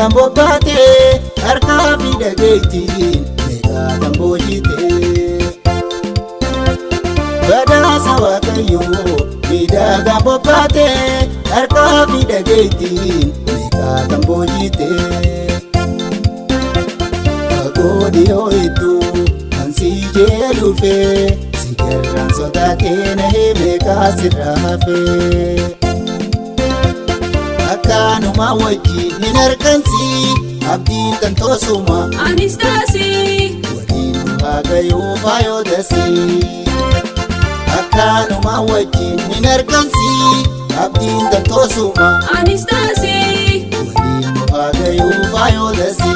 Miidhagaan bobbaatee harkaa fi dhageettiin meeqaataan boojitee. Badhaasa Waaqayyoo miidhagaan bobbaatee harkaa fi dhageettiin meeqaataan boojitee. Fagoo dhiyoo hedduu kan si jee dhufee si garraan sodaatee nahee meeqaa sirraa hafee. Akkanuma wajjin hin argamsi abdiin kan toosuma Anis taasii. Waliin nu haa gayuu faayoo dasii. Akkanuma wajjin hin argamsi abdiin kan toosuma Anis taasii. Waliin nu haa gayuu faayoo dasii.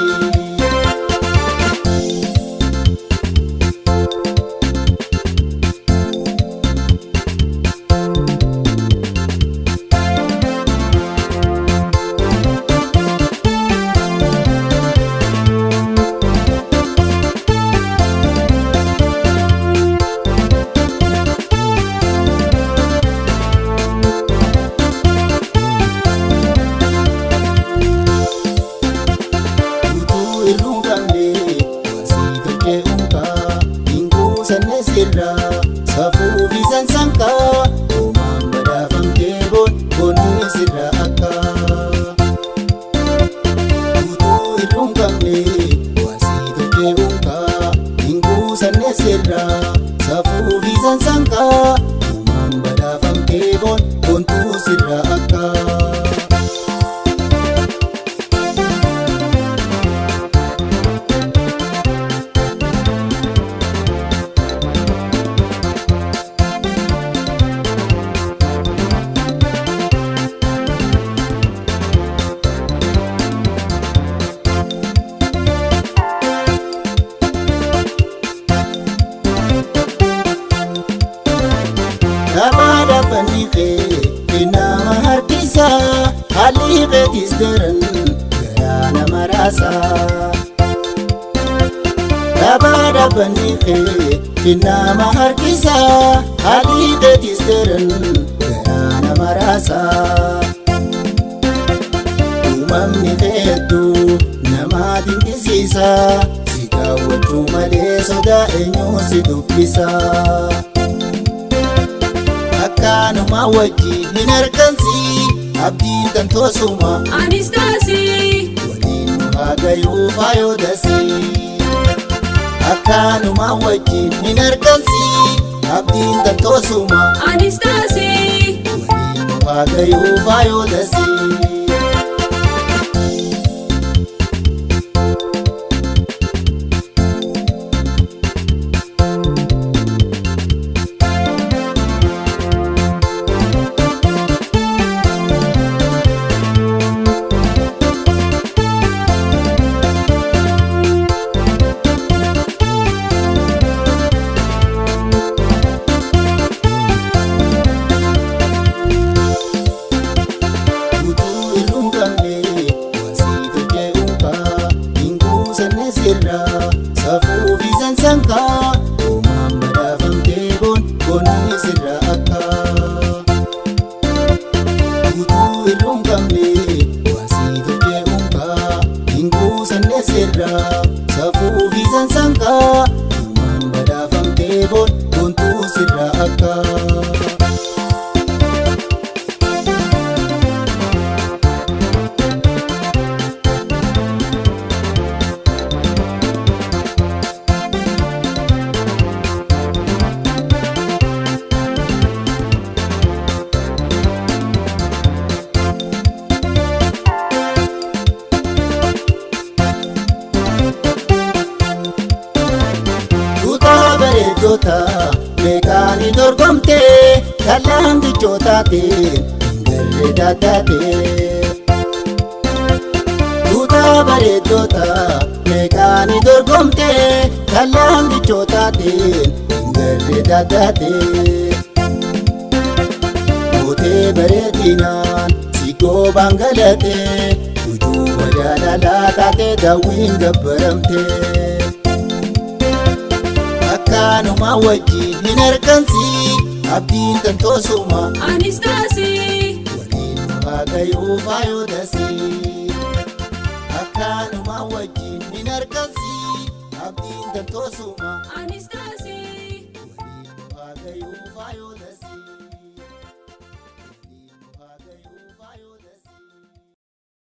Utuu irruun qabne wasii tolchee unkaa hin kuusanne sirraa safuu fi sansankaa uumaan badhaafamtee boonni sirraa akka. Utuu irruun qabne wasii tolchee unkaa hin kuusanne sirraa safuu fi sansankaa uumaan badhaafamtee boontuu sirraa akka. Taphaa dhaabbanni kee nama harkisa haalli keetis daran garaa nama raasa. Taphaa dhaabbanni kee nama harkisa haalli keetis daran garaa nama raasa. Uumamni hedduu nama dinqisiisa si daawwachuu malee sodaa eenyu si dubbisa. Akkanuma wajjin hin argamsi abdiin kan toosuma Anis taasii. Waliin nu haa gayuu faayoo dasii. Akkanuma wajjin hin argamsi abdiin kan toosuma Anis taasii. Waliin nu haa gayuu faayoo dasii. Utuu irruun qabne wasii tolchee unkaa hin kuusanne sirraa safuu fi sansankaa uumaan badhaafamtee boonni sirraa akka. Utuu irruun qabne wasii tolchee unkaa hin kuusanne sirraa safuu fi sansankaa uumaan badhaafamtee boontuu sirraa akka. Tuutaa bareeddota meeqaanii dorgomtee kallaan bichootaatiin hin garree daaddaatee. Tuutaa bareeddota meeqaanii dorgomtee kallaan bichootaatiin hin garree daaddaatee. Mootee bareedinaan si goobaan galatee ujuuma jaalalaa taatee daawwiin gabbaramtee. Akkanuma wajjin hin argamsi abdiin kan toosuma Anis taasii. Waliin nu haa gayuu faayoo dasii. Anuma wajjin hin argamsi abdiin tantoosuma. Anistaasi.